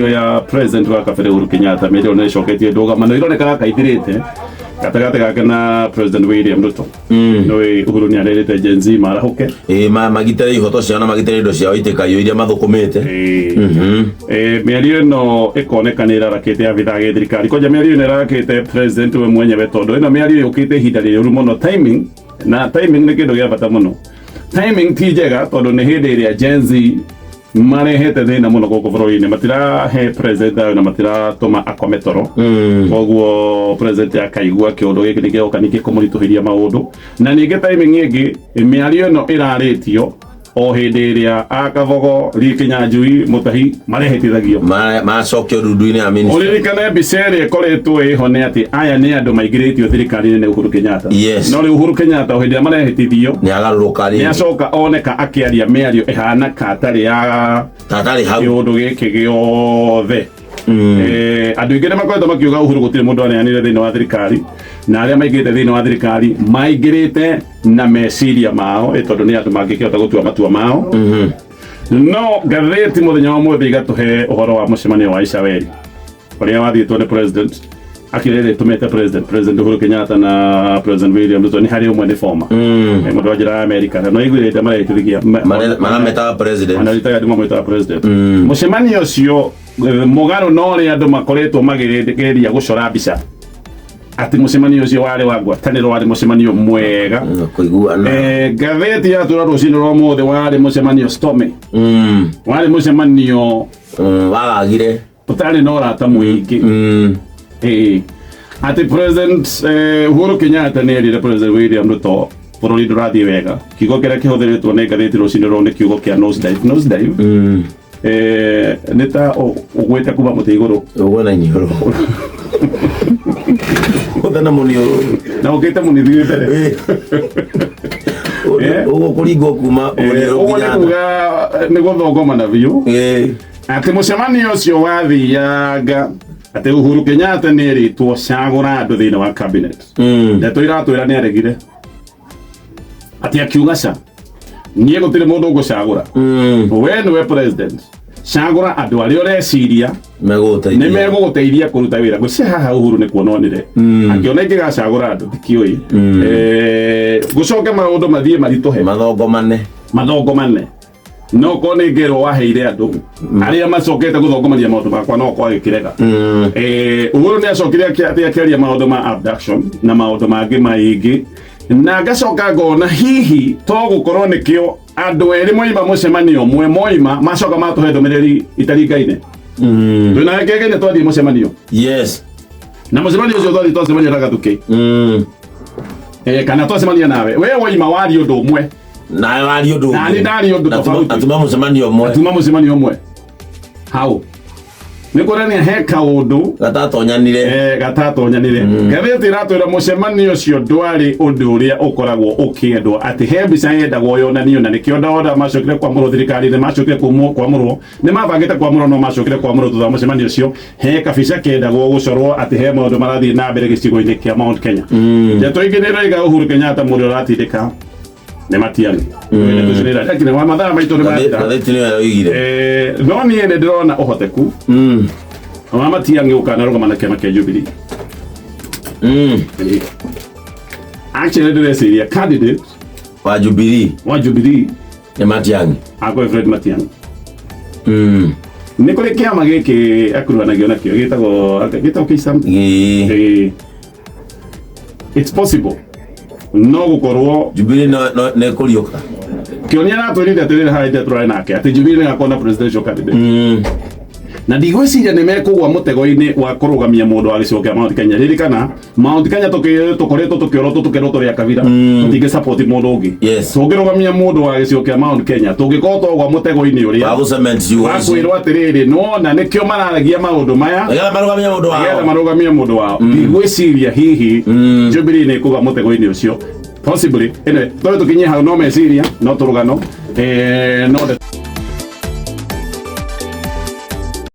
Ya president wa kabere Uhuru Kenyatta, mĩario nĩ ĩcoketie ndũgamano ironekaga kaithirĩte gatagatĩ gake na President William Ruto. Nĩ Uhuru nĩ arerĩte Gen Z marahũke. Ĩ magitĩre ihoto ciao na magitĩre indo ciao itĩkaiywo iria mathũkũmĩte. Mĩario ĩno ĩkoneka nĩ ĩrarakĩte abithaa gĩthirikari kwanja, mĩario ĩno ĩrarakĩte president we mwenyewe, tondũ ĩno mĩario yũkĩte ihinda rĩũru mũno. Timing na timing nĩ kĩndũ gĩa bata mũno. Timing ti njega tondũ nĩ hĩndĩ ĩrĩa Gen Z marehete thĩna mũno gũkũ bũrũri-inĩ, matirahe president thayũ na matiratũma akome toro. Koguo president akaigua kĩũndũ gĩkĩ nĩ kĩroka ningĩ kũmũritũhĩria maũndũ. Na ningĩ timing ĩngĩ, mĩario ĩno ĩrarĩtio o hĩndĩ ĩrĩa akabogo Lee Kinyanjui Mutahi marehĩtithagio. Macokio ndundu-inĩ ya minister. Ũririkane mbica ĩrĩa ĩkoretwo ĩho nĩ atĩ aya nĩ andũ maingĩrĩtio thirikari-inĩ nĩ Uhuru Kenyatta. No rĩu Uhuru Kenyatta, o hĩndĩ ĩrĩa marehĩtithio, nĩ agarũrũka nĩ rĩngĩ. Acoka oneka akĩaria mĩario ĩhana ka atarĩ ya tatarĩ hau. Kĩũndũ gĩkĩ gĩothe. Andũ aingĩ nĩ makoretwo makiuga Uhuru gũtirĩ mũndũ aneanire thĩinĩ wa thirikari, na arĩa maingĩrĩte thĩinĩ wa thirikari maingĩrĩte na meciria mao, tondũ nĩ andũ mangĩkĩhota gũtua matua mao. No ngathĩti mũthenya wa ũmũthĩ igatũhe ũhoro wa mũcemanio wa Icaweri ũrĩa wathiĩtwo nĩ president, akĩrĩrĩ tũmete president Uhuru Kenyatta na President William Ruto. Nĩ harĩ ũmwe nĩ former mũndũ wa njĩra ya America na no iguĩrĩte marehĩtithia. Marametaga president. Manaritaga andũ mamwĩtaga president. Mũcemanio ũcio, mũgarũ na ũrĩa andũ makoretwo magĩgeria gũcora mbica atĩ mũcemanio ũcio warĩ wa ngwatanĩro, warĩ mũcemanio mwega. Kũiguana. Ngathĩti yatũra rũcinĩ rwa ũmũthĩ, warĩ mũcemanio stormy, warĩ mũcemanio Wagagire. Ũtarĩ na ũrata mũingĩ. Ĩĩ. Atĩ President Uhuru Kenyatta nĩ erire President William Ruto bũrũri ndũrathiĩ wega. Kiugo kĩrĩa kĩhũthĩrĩtwo nĩ ngathĩti rũcinĩ rũrũ nĩ kiugo kĩa nose dive. Nose dive nĩ ta ũgwĩte kuma mũtĩ igũrũ. Ũguo na iniũrũ. Ũthe na mũniũrũ. Na ũkĩte mũnithiĩ mbere. Ũguo kũringwo kuma mũniũrũ Ũguo nĩ nginya kuga nĩ gũthongomana biũ. Atĩ mũcemanio ũcio wathianga atĩ Uhuru Kenyatta nĩ erĩtwo cagũra andũ thĩinĩ wa cabinet. Ndeto iratwĩra nĩ aregire, atĩ akiuga ca, niĩ gũtirĩ mũndũ ũgũcagũra. We nĩwe president, cagũra andũ arĩa ũreciria megũgũteithia. Nĩ megũgũteithia kũruta wĩra. Ngwĩciria haha Uhuru nĩ kuona onire, akĩona ingĩgacagũra andũ ndikĩũĩ. Gũcoke maũndũ mathiĩ maritũhe. Mathongomane. Mathongomane. No korwo nĩ ngerwo waheire andũ arĩa macokete gũthongomania maũndũ makwa, no korwo agĩkĩrega. Uhuru nĩ acokire atĩ akĩaria maũndũ ma abduction na maũndũ mangĩ maingĩ, na ngacoka ngona hihi to gũkorwo nĩkĩo andũ erĩ moima mũcemanio ũmwe, moima macoka matũhe ndũmĩrĩri itaringaine. Twĩna ngenge nĩ twathiĩ mũcemanio. Na mũcemanio ũcio twathiĩ, twacemania na Gathukĩ, kana twacemania nawe, we woima waria ũndũ ũmwe. Nawe waria ũndũ Na ũngĩ. niĩ ndaria ũndũ Na tofauti. na tuma mũcemanio ũmwe. Tuma mũcemanio ũmwe hau nĩ kuonania he kaũndũ gatatonyanire. Gatatonyanire. Ngathĩti ĩratwĩra mũcemanio ũcio ndwarĩ ũndũ ũrĩa ũkoragwo ũkĩendwo, atĩ he mbica yendagwo yonanio, na nĩkĩo ndona macokire kwamũrwo thirikari-inĩ, macokire kwamũrwo, nĩ mabangĩte kwamũrwo, no macokire kwamũrwo thutha wa mũcemanio ũcio. He kabica kendagwo gũcorwo atĩ he maũndũ marathiĩ na mbere gĩcigo-inĩ kĩa Mount Kenya. Ndeto ingĩ nĩ ĩroiga Uhuru Kenyatta mũndũ ũratindĩka nĩ Matiang'i. Ndeto icio nĩ ira- wa mathaa maitũ nĩ mathira. Ngathĩti nĩyo yoigire. No niĩ nĩ ndĩrona ũhoteku wa Matiang'i gũkanarũgama na kĩama kĩa Jubilee. Actually, ndĩreciria candidate wa Jubilee wa Jubilee nĩ Matiang'i. Akorwo Fred Matiang'i, nĩ kũrĩ kĩama gĩkĩ akuruhanagio nakĩo gĩtagwo KSAM. It's possible no gũkorwo Jubilee nĩ kũriũka. Kĩonia aratwĩrire atĩrĩrĩ harĩa ithe tũrarĩ nake atĩ Jubilee nĩ gakorwo na presidential candidate, na ndigwĩciria nĩ mekũgwa mũtego-inĩ wa kũrũgamia mũndũ wa gĩcigo kĩa Mount Kenya. Ririkana Mount Kenya tũkoretwo tũkĩorotwo tũkerwo tũrĩ a kabira, tũtingĩ support mũndũ ũngĩ. Tũngĩrũgamia mũndũ wa gĩcigo kĩa Mount Kenya, tũngĩkorwo twagwa mũtego-inĩ ũrĩa wa gũcement ciugo wa ici. Kwĩrwo atĩrĩrĩ, nĩwona nĩkĩo mararagia maũndũ maya. Nĩgetha marũgamie mũndũ nĩgetha wao. Marũgamie mũndũ wao. Ndigwĩciria hihi Jubilee nĩ ĩkũgwa mũtego-inĩ ũcio, possibly. Anyway, tondũ tũkinyie hau, no meciria, no tũrũgano, no.